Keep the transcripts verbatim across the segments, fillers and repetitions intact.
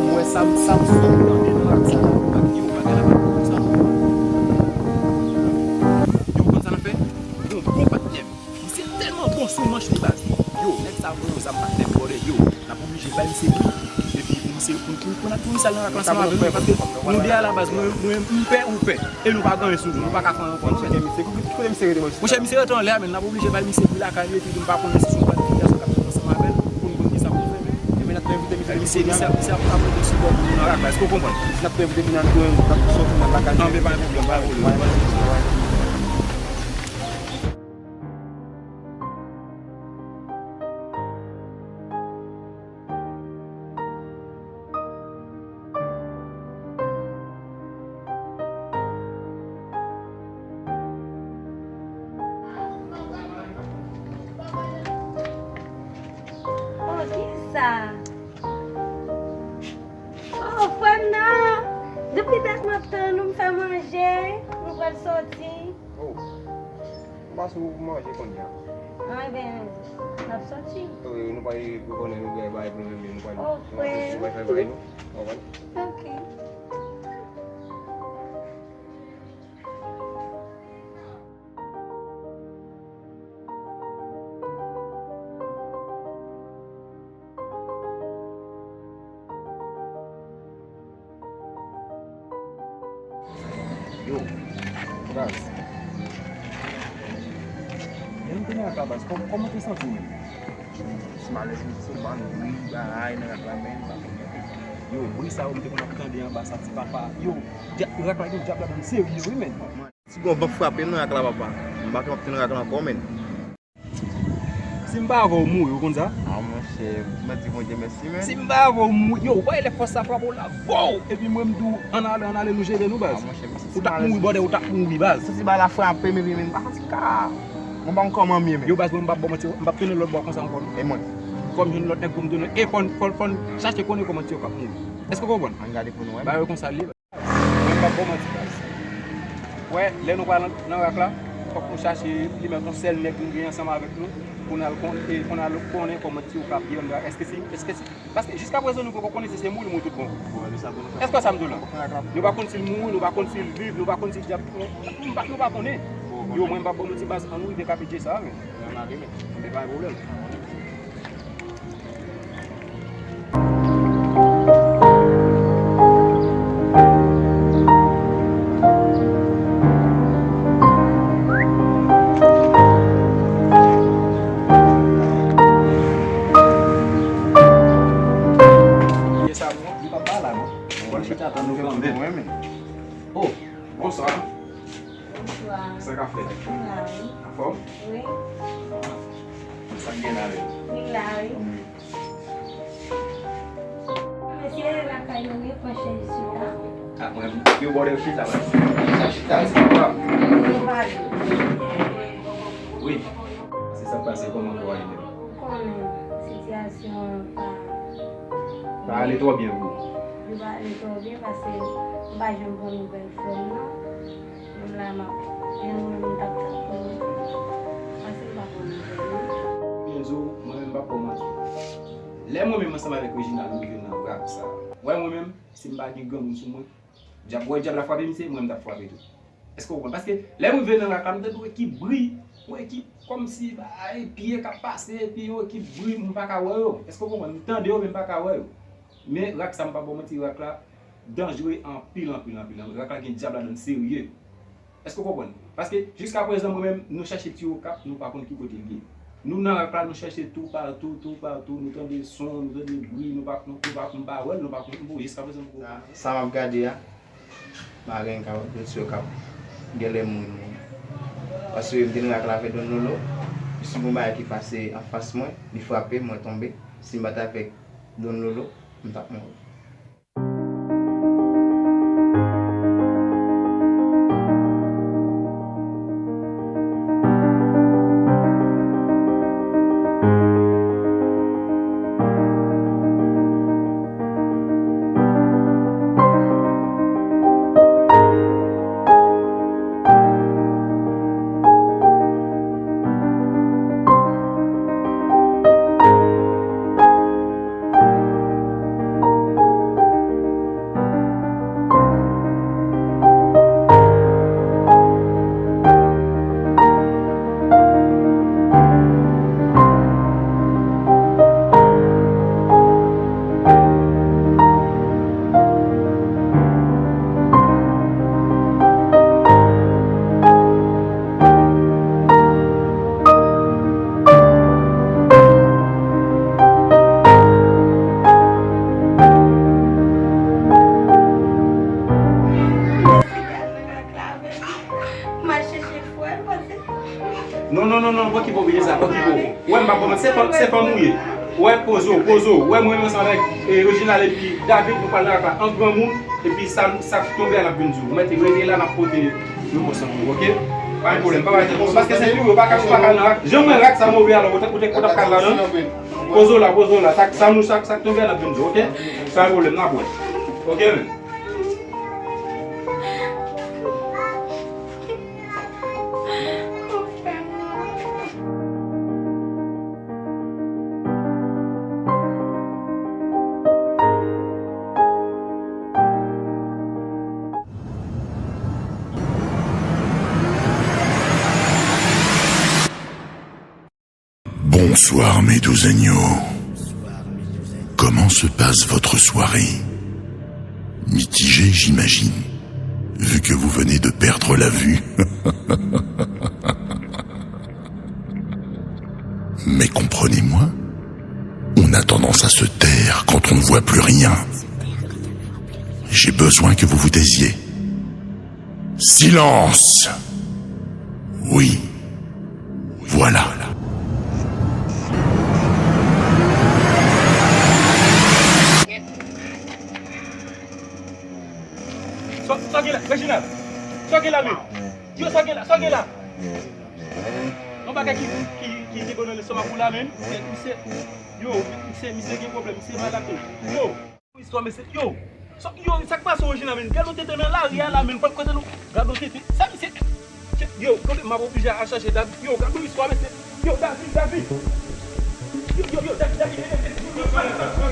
Ou wè sa m, sa m sot tande nan rap sa la, yo, bagay la pa bon konsa non. Yo, konn sa n ap fè? Bon, bon patnè m. Misye tèlman bon sou manch li, baz. Yo, nèg sa voye yon zam patnè m, brother. Yo, n ap oblije bay misye pri. Epi pou misye, pou, pou, pou n ap, pou misye al nan rak la ansanm avè nou, paske nou de a la baz, mwen, mwen, m pè, ou pè. E nou pa gen anyen sou nou, nou pa ka fè anyen kont nou, men. Monchè, misye rete anlè a, men n ap oblije bay misye pri lakay li, epi nou pa konnen si se yon planifikasyon k ap fèt ansanm avè l, pou n konn kisa pou n fè, men. Ebyen, n ap tou envite misye. Misye, misye, misye ap, ap mete sou bò pou nou nan rak la, èske w konprann? Misye n ap tou envite vin al tou, n ap soti nan lakay li. Anben, pa gen pwoblèm, pa gen pwoblèm. Oh, kisa? Oh, frè m nan! Depi dat m ap tann ou, m fè manje, nou pral soti. Oh. M panse ou manje kounye a. Ah, ebyen, n ap soti. Wi, nou pa, ou konnen nou gen bagay pou nou menm, nou pa, oh, nou pa, nou pa fè bagay nou. Ou konprann? Ok. Yo, baz. Lè m te nan rak la, baz, kòm-, kòman w te santi w menm? Ti malèz, m sot ban bri, bagay nan rak la, men, m pa konn. Yo, bri sa yo m te konn ap tande anba sa, ti papa. Yo, dya-, rak la gen dyab ladan l serye, wi, men. Si gon van frape m nan rak la, papa, m pa ka ap te nan rak la ankò, men. Si m pa avè w mouri, ou konn sa? Ah, monchè, m ap di Bondye mèsi, men. Si m pa avè w mouri, yo, ou pa wè lè fòs sa frape w la, vow! Epi mwen, m di w, ann ale, ann ale, nou jere nou, baz. Ah, monchè, m santi malèz. Ou t ap mouri, brother, ou t ap mouri, baz. M santi bagay la frape m, epi, men, m pa santi ka. Mwen pa ankò manmye, men. Yo, baz, mwen, m p ap ba w manti, m p ap tounen lòt bò konsa ankò, non. E mwen? Fò m jwenn lòt nèg pou m tounen. E fò n, fò n, fò n chache konnen kòman ti yo k ap mouri. Èske w konprann? Ann gade pou nou wè. Bagay yo konsa l ye. Mwen m p ap ba w manti, baz. Wè, lè nou pral nan, nan rak la, fòk nou chache li mèt yon sèl nèg nou gen ansanm avèk nou, pou n al kon-, e, pou n al konnen kòman ti yo k ap ye anndan. Èske se, èske se, paske jiskaprezan nou poko konnen si se mouri, mouri tout bon. Èske sa m di w la? Nou pa konn si l mouri, nou pa konn si l viv, nou pa konn si dyab, nou, nou pa, nou pa konnen. Yo, mwen m p ap ba w manti, baz, ann rive ka bidye sa a, men. Ann ale, men. Anben, pa gen pwoblèm. Ye sa, non, li pa ba la, non. Bon, chita, tann nou kanmenm. Oh, bonswa. Bonswa. Sa k ap fèt? M la, wi. Anfòm? Wi. Sa k gen la menm? Li la, wi. Mesye, lakay nou, wi, pran chèz chita. Ah, mwen, yo bò de chita, baz. Sa chita, se pa. Wi. Se sa k pase, kòman kò a ye menm? Ou konnen sitiyasyon an pa. Pa ale twò byen pou ou. Li pa ale twò byen paske m pa janm pran nouvèl frè m nan. Menm la m ap, gen yon moun m t ap tann pou mwen. Paske m pa pran nouvèl li. Byen di w, mwen menm m p ap ba w manti. Lè mwen menm ansanm avèk Reginald nou rive nan rak sa a. Wè mwen menm, si m pa gen granmoun sou mwen, dyab, wè dyab la frape misye, mwen m t ap frape tou. Èske w konprann? Paske lè m rive nan rak la, m tande yon ekip bri, yon ekip kòmsi, bay, pye k ap pase, epi yon ekip bri, m pa ka wè yo. Èske w konprann? M tande yo, men m pa ka wè yo. Men rak sa, m p ap ba w manti, rak la danjere anpil, anpil, anpil, anpil. Rak la gen dyab ladan l serye. Èske w konprann? Paske jiskaprezan, mwen menm, nou chèche ti Okap, nou pa konn ki kote l ye. Nou nan rak la, nou chèche toupatou, toupatou, nou tande son, nou tande bri, nou pa, nou, nou pa, nou pa wè l, nou pa konn, bon, jiskaprezan, nou pa konn. Sa, sa m ap gade a, m pa gen kapab di w si Okap genlè mouri, non. Paske m te nan rak la avèk Don Lolo, jis yon bagay ki pase anfas mwen, li frape m, mwen tonbe. Si m pa t avèk Don Lolo, m t ap mouri. Okipe w, Beliza, okipe w. Wè, m pa konprann. Se fanm, se fanm ou ye. Wè, poze w, poze w. Wè, mwen menm ansanm avèk, eh, Reginald epi David, nou pral nan rak la an granmoun, epi sa, sa k tonbe a, n ap vin di w. Ou mèt rete la, n ap pote repons an pou ou, oke? Pa gen pwoblèm, pa bay tèt. Paske se pi wo, pa ka, pa ka nan rak. Jan w wè rak sa move, alò, ou te, ou te, ou t ap ka ladan. Poze w la, poze w la. Sa, sa nou, sa, sa k tonbe a, n ap vin di w, oke? Pa gen pwoblèm, n ap wè. Oke, men. Bonsoir mes doux agneaux. Comment se passe votre soirée ? Mitigée, j'imagine, vu que vous venez de perdre la vue. Mais comprenez-moi, on a tendance à se taire quand on ne voit plus rien. J'ai besoin que vous vous taisiez. Silence ! Oui. Voilà. Sa, sa gen la, Reginald? Sa gen la, men? Yo, sa gen la, sa gen la? Yon bagay ki, ki, ki, ki gen nan lestomak ou la, men. Misye, yo, misye, misye gen pwoblèm, misye malad, men. Yo. Istwa, mesye, yo, sa, yo, sa k pase w, Reginald, menm? Gade yon tenten nan lari a la, menm, pa kote nou. Gade yon tenten. Sa, misye, yo, kote m ap oblije al chache David. Yo, gade yon istwa, mesye. Yo, David, David. Yo, yo, yo, David, David, ede m, ede m,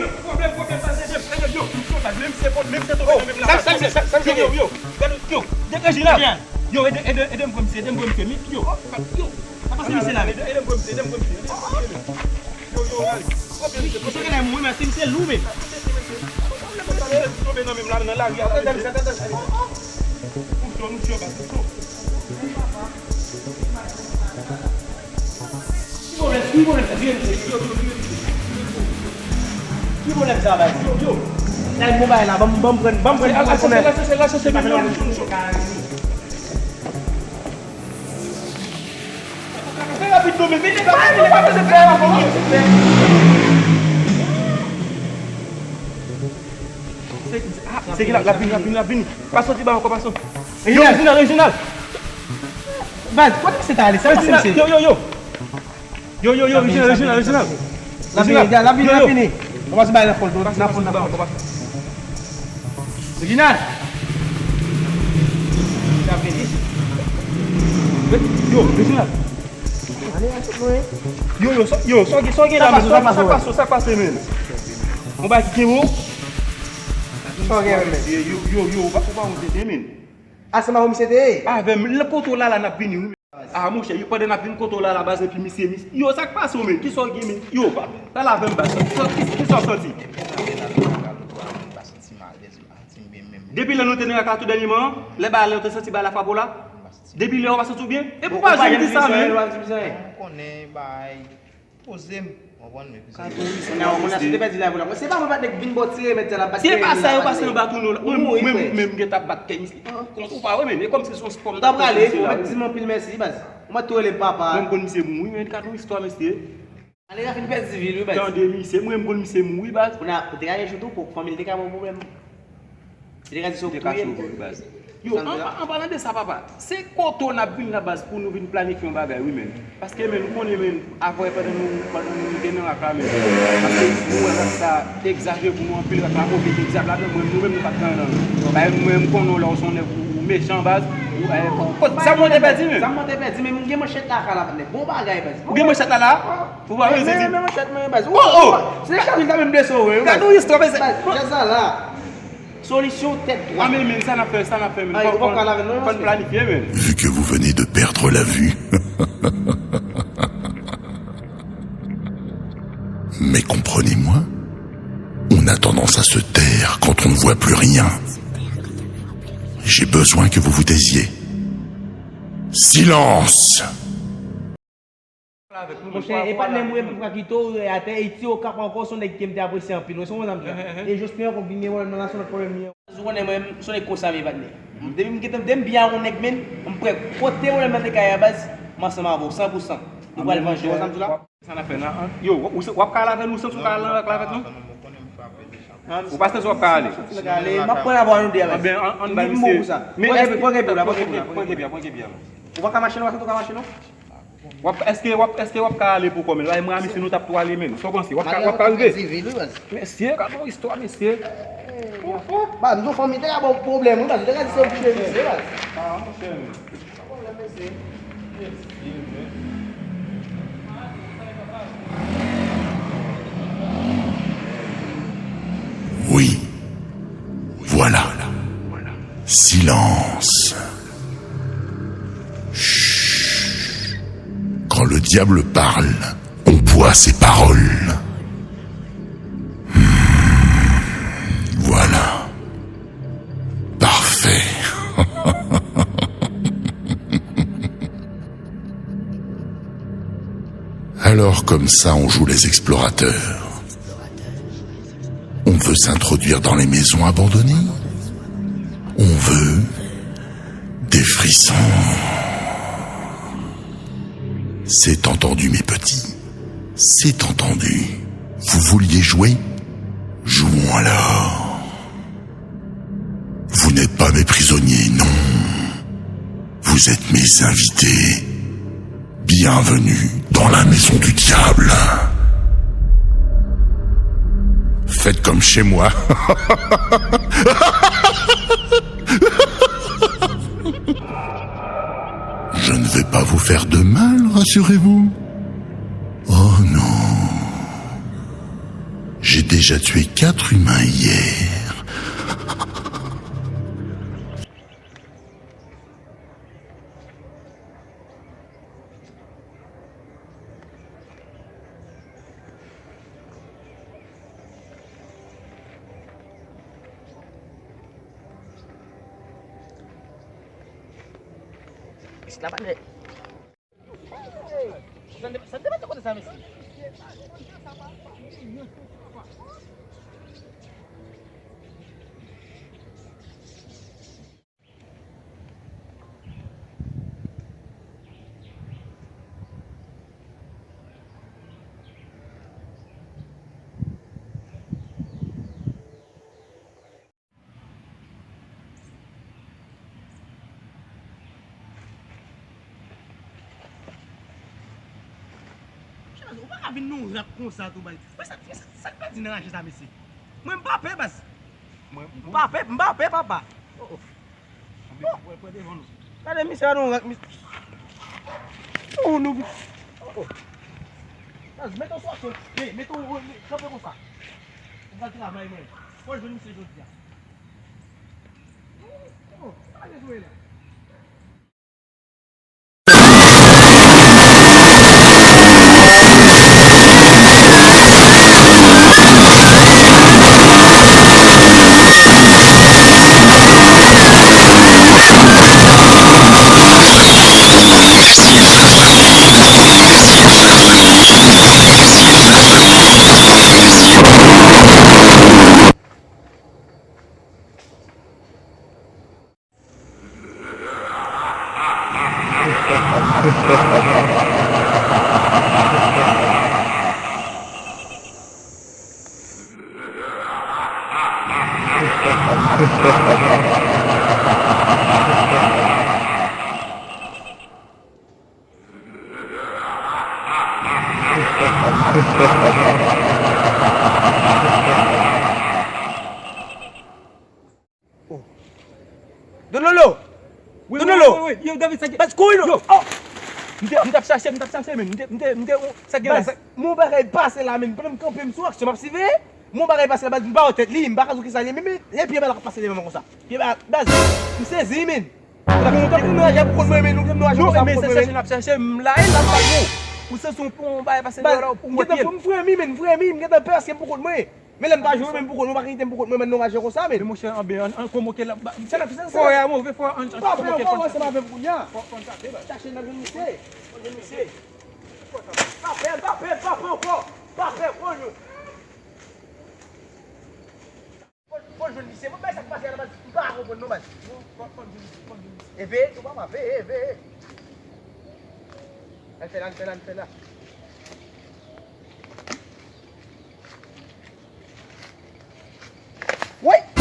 yo, pwoblèm, pwoblèm, pase, ede m, ede m, yo, yo, David, menm se, menm se tonbe nan menm la. Sa, sa, sa, sa, yo, yo, yo, gade, yo, de Reginald. Yo, ede, ede, ede m pran misye, ede m pran misye, mi, yo, yo, pa pase misye la, men. Ede, ede m pran misye, ede m pran misye, ede m pran misye, men. Yo, yo, Rally. Misye genlè mouri, men si misye lou, men. Ki pwoblèm, ki pwoblèm sa? Vire misye, yo, yo, vire misye. Ki pwoblèm sa, baz? Yo, yo. Lage m bay la, ban m, ban m pran, ban m pran. Al, al, al, chèche, al, chèche, al, chèche, al, chèche. Fè rapid non, men vini, vini, vini, vini, vini. Se, ah, se ki l ap, l ap vini, l ap vini, l ap vini. Pa soti ba ankò, pa soti. Yo, Reginald, Reginald. Baz, kote misye ta ale? Sa misye, misye? Yo, yo, yo. Yo, yo, yo, Reginald, Reginald, Reginald. L ap vini, l ap vini, l ap vini. Yo, yo. Kòman se bay nan fon, nan fon, nan fon. Reginald! Yo, Reginald! Yo, yo, sa, yo, sa, sa gen la, men, sa, sa k pase, sa k pase, men? Yon bagay ki kenbe w? Sa gen, men. Yo, yo, yo, ou pa, ou pa yon tenten, men. A, se avè w misye te ye? Avè m, lè kote w la, la, n ap vini, wi. Ah, monchè, yo, pandan n ap vin kote w la, la, baz, epi misye, misye, yo, sa k pase w, men? Kisa w gen, men? Yo, pa, pale avè m, baz. Sa, ki, kisa w santi? Depi lè nou te nan rak la tou dènyèman an, lè bagay la, ou te santi bagay la frape w la? Depi lè ou pa santi w byen? Epi ou pa janm di sa, men. Konnen bagay. Poze m. Konprann, men. Kato wi, sa. Mwen la sou te pèdi lavi la. Se pa mwen patnè k vin bò ti remèd sa la bat kè. Se pa sa yo pase anba tou non. Mwen, mwen, mwen, mwen, mwen gen t ap bat kè misye. Kòman ou pa wè, men? E kòmsi se yon spò m t ap prale, fò mèt di m anpil mèsi, baz. Ou mèt tou rele papa. Mwen, m konn misye mouri, men, gad yon istwa, mesye. Ale, Rafi, n pèdi vi l, wi, baz. Tande, misye, mwen, m konn misye mouri, baz. Ou te ka gen jou tou, pou fanmi l te ka ba w pwoblèm. Li te ka di se w k touye l. Yo, an, an palan de sa, papa, se kote w n ap vin la, baz, pou nou vin planifye yon bagay, wi, men. Paske, men, ou konnen, men, avè pandan nou, pandan nou te nan rak la, men. Paske, nou wè rak sa egzajere pou nou anpil, rak la move, te dyab ladan, mwen, nou menm, nou pa t nan, nan. Bagay, mwen, m konnen w lè w se yon nèg ou, ou mechan, baz. Ou, eh, sa mwen te pèdi, men. Sa mwen te pèdi, men m gen manchèt la, ka la, bon bagay, baz. Ou gen manchèt la, la? Ou pa reze di. Men, men manchèt mwen, baz. Oh, oh! Se chak jou ta menm blese w, wi, baz. Gad yon istwa, men se. Baz, jazz la, la. Solisyon tèt dwat. Ah, men, men, sa n ap fè, sa n ap fè, men. Fò n planifye, men. Vu que vous venez de perdre la vue. Mais comprenez-moi, on a tendance à se taire quand on ne voit plus rien. J'ai besoin que vous vous taisiez. Silence ! Monchè, e patnè m, wi, m pa kite w atè, e ti Okap ankò, se yon nèg ke m te apresye anpil, wi, se konprann sa m di la. E Jospin ankò vin gen pwoblèm nan la, se yon lòt pwoblèm li ye. Ou konnen mwen, m se yon nèg konsa m ye, patnè. Depi m gentan, depi m byen ak yon nèg, men, m prè kote pwoblèm nan te ka ye a, baz, m ansanm avè w, san pou san. Nou pral vanje, wè sa m di w la? Sa n ap fè la, an? Yo, w, w, w ap ka ale avè nou, w santi w ka ale avèk nou? Ou pa santi w ap ka ale? M ap pran avè nou de a. Anben, ann, ann bay misye. Men, pran, pran kepi la, pran kepi la, pran kepi la. Ou pa ka mache non, ou pa santi w ka mache non? W ap, èske w ap, èske w ap ka ale pou kò, men? Mwen a misye nou t ap tou ale, men. Sa w panse? W ap ka, w ap ka rive? Mesye, gade yon istwa, mesye. Baz, nou fanmi te ka ba w pwoblèm, wi, baz. Ou te ka di se yon pye, mesye, baz. Ah, monchè, men. Oui. Voilà. Silence. Chut. Quand le diable parle, on boit ses paroles. Hmm. Voilà. Parfait. Alors comme ça, on joue les explorateurs. On veut s'introduire dans les maisons abandonnées. On veut des frissons. C'est entendu, mes petits. C'est entendu. Vous vouliez jouer ? Jouons alors. Vous n'êtes pas mes prisonniers, non. Vous êtes mes invités. Bienvenue dans la maison du diable. Faites comme chez moi. Je ne vais pas vous faire de mal, rassurez-vous. Oh non. J'ai déjà tué quatre humains hier. Isit la pa nèt. Sa n te, sa n te mete kote sa, mesye? Ou pa ka vin nan yon rap konsa tou bay. Mwen sa, sa, sa k pèdi nan raje sa mesye? Mwen m pa pè baz. M pa pè, m pa pè papa. Oh, oh. Bon. Gade misye a nan yon rap misye. Oh, nou. Oh, oh. Baz, mete w sou aksyon. Hey, mete w, kanpe konsa. Ou pral travay mwen. Fò jwenn misye jodi a. Oh. Don Lolo! Wi, Don Lolo! Wi, wi, wi. Yo, David, sa gen. Baz, kouri non! Yo! Oh! M te, m t ap chache, m t ap chache, men. M te, m te, m te, oh, sa gen la? Baz, mon bagay pase la, men. Pandan m kanpe, m sou aksyon, m ap siveye. Mon bagay pase la, baz, m pa wè tèt li, m pa ka di w kisa li ye, men, men, lè pye bal ap pase devan mwen konsa. Pye bal, baz, m sezi, men. Ou ta pou nou raje pou kont mwen, men nou, nou raje konsa pou kont mwen, men. Yo, men se chèche n ap chèche, m la, e la m pa bon. Ou santi yon bagay pase deyò la, ou wè pye l. M gentan fremi, men, m fremi, m gentan pè paske m pou kont mwen. Men lè m pa jwenn mwen pou kont mwen, ou pa ka kite m pou kont mwen, men nou raje konsa, men. Men monchè, anben, ann, ann konmoke la. Sa n ap fè sa, sa. Fò a move, fò a, ann, ann konmoke l. Pa pè ankò, ansanm avè m kounye a. Fò, fò n tape, baz. Chache n ap jwenn misye. Jwenn misye. Pa pè, pa pè, pa pè ankò. Pa pè, pran yo. Fò, fò jwenn misye. Bon, men sa k pase a la, baz. M pa konprann non, baz. Fò, fò n jwenn misye, fò n jwenn misye. Eve, ou pa mape, eve. Al fè la, al fè la, al fè la. Woy!